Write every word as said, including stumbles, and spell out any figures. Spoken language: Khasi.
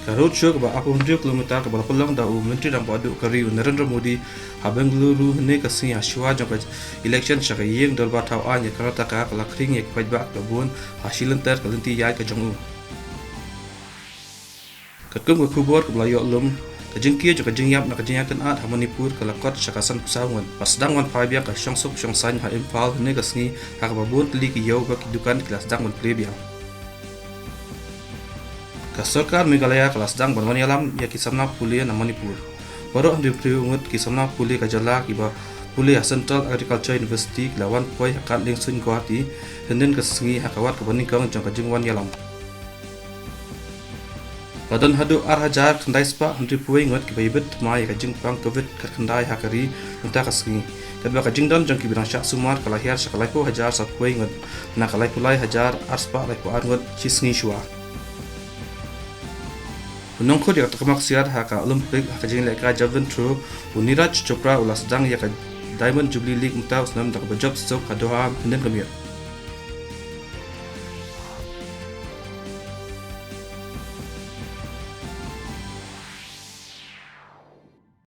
Ka roadshow kaba arphew hynriew kilometer kaba la pynlong da u Myntri Rangbah Duh ka ri u Narendra Modi ha Bengaluru hynne ka sngi ha shuwa jong ka election sha ka ïing dorbar thaw aiñ ka Karnataka ka la khring ïa ki paidbah kiba bun ha shilynter ka lynti ïaid ka jong u. Katkum ka khubor kaba la ïoh lum, ka jingkiew jong ka jingïap na ka jingïakynad ha Manipur ka la kot sha ka sanphew saw ngut. Ba sdang wan phai biang ka shongsuk shongsaiñ ha Imphal hynne ka sngi ha kaba bun tylli ki ïew bad ki dukan ki la sdang wan plie biang. Ka sorkar Meghalaya ka la sdang ban wan ïalam ïa ki samla pule na Manipur. Baroh hynriew phew ngut ki samla pule ka jylla kiba pule ha Central Agriculture University ki la wan poi ha kad liengsuiñ Guwahati hynnin ka sngi ha ka wat kaba nyngkong jong ka jingwan ïalam. La don haduh ar hajar khyndai spah hynriew phew ngut kiba ibit thymmai ïa ka jingpang Covid khatkhyndai ha ka ri mynta ka sngi. Katba ka jingdon jong kiba dang shah sumar ka la hiar sha ka laiphew hajar saphew ngut na ka laiphew lai hajar ar spah laiphew ar ngut shi sngi shuwa. U nongkhot ïa ka takma ksiar ha ka Olympic ha ka jinglehkai javelin throw, u Neeraj Chopra u la sdang ïa ka Diamond Jubilee League mynta u snem da kaba jop suk ha Doha hynnin ka miet.